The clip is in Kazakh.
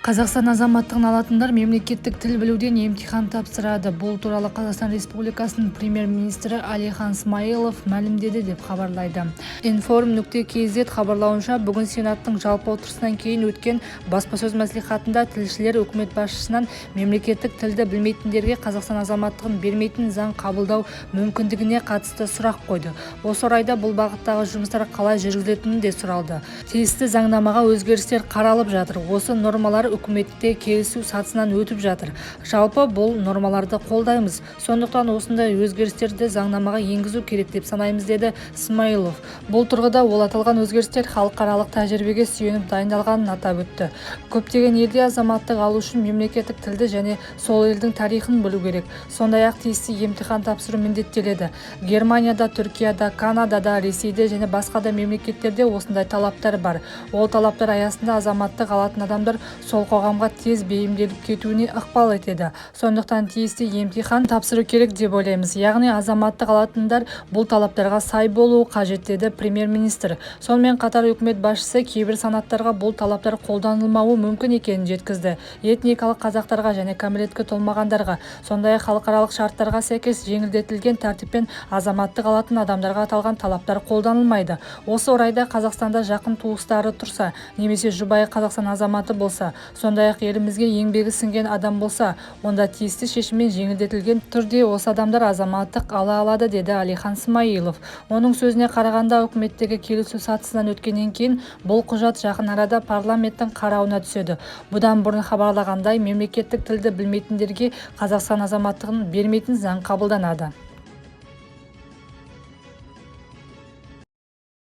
Қазақстан азаматтығын алатындар мемлекеттік тіл білуден емтихан тапсырады. Бұл туралы Қазақстан Республикасының премьер-министрі Әлихан Смайылов мәлімдеді деп хабарлайды Inform.kz. Хабарлауынша, бүгін Сенаттың жалпы отырысынан кейін өткен баспасөз мәслихатында тілшілер үкімет басшысынан мемлекеттік тілді білмейтіндерге Қазақстан азаматтығын бермейтін заң қабылдау мүмкіндігіне қатысты сұрақ қойды. Осы орайда бұл бағыттағы жұмыстар қалай жүргізілетіні де сұралды. Тиісті заңнамаға өзгерістер қаралып жатыр. Осы нормалар үкіметте келісу сатысынан өтіп жатыр. Жалпы, бұл нормаларды қолдаймыз. Сондықтан осындай өзгерістерді заңнамаға енгізу керек деп санаймыз, деді Смайылов. Бұл тұрғыда ол аталған өзгерістер халықаралық тәжірибеге сүйеніп дайындалғанын атап өтті. Көптеген елде азаматтық алу үшін мемлекеттік тілді және сол елдің тарихын білу керек. Сондай-ақ тиісті емтихан тапсыру міндеттеледі. Германияда, Түркияда, Канадада, Ресейде және басқа да мемлекеттерде осындай талаптар бар. Ол талаптар аясында азаматтық алатын адамдар сол қоғамға тез бейімделіп кетуіне ықпал етеді. Сондықтан тиісті емтихан тапсыру керек деп ойлаймыз. Яғни азаматтық алатындар бұл талаптарға сай болуы қажет, деді премьер-министр. Сонымен қатар үкімет басшысы кейбір санаттарға бұл талаптар қолданылмауы мүмкін екенін жеткізді. Этникалық қазақтарға және кәмелетке толмағандарға, сондай-ақ халықаралық шарттарға сәйкес жеңілдетілген тәртіппен азаматтық алатын адамдарға аталған талаптар қолданылмайды. Осы орайда Қазақстанда жақын туыстары тұрса немесе жұбайы Қазақстан азаматы болса, сондай-ақ елімізге еңбегі сіңген адам болса, онда тиісті шешіммен жеңілдетілген түрде осы адамдар азаматтық ала алады, деді Әлихан Смайылов. Оның сөзіне қарағанда, үкіметтегі келісу сатысынан өткеннен кейін бұл құжат жақын арада парламенттің қарауына түседі. Бұдан бұрын хабарланғандай, мемлекеттік тілді білмейтіндерге Қазақстан азаматтығын бермейтін заң қабылданады.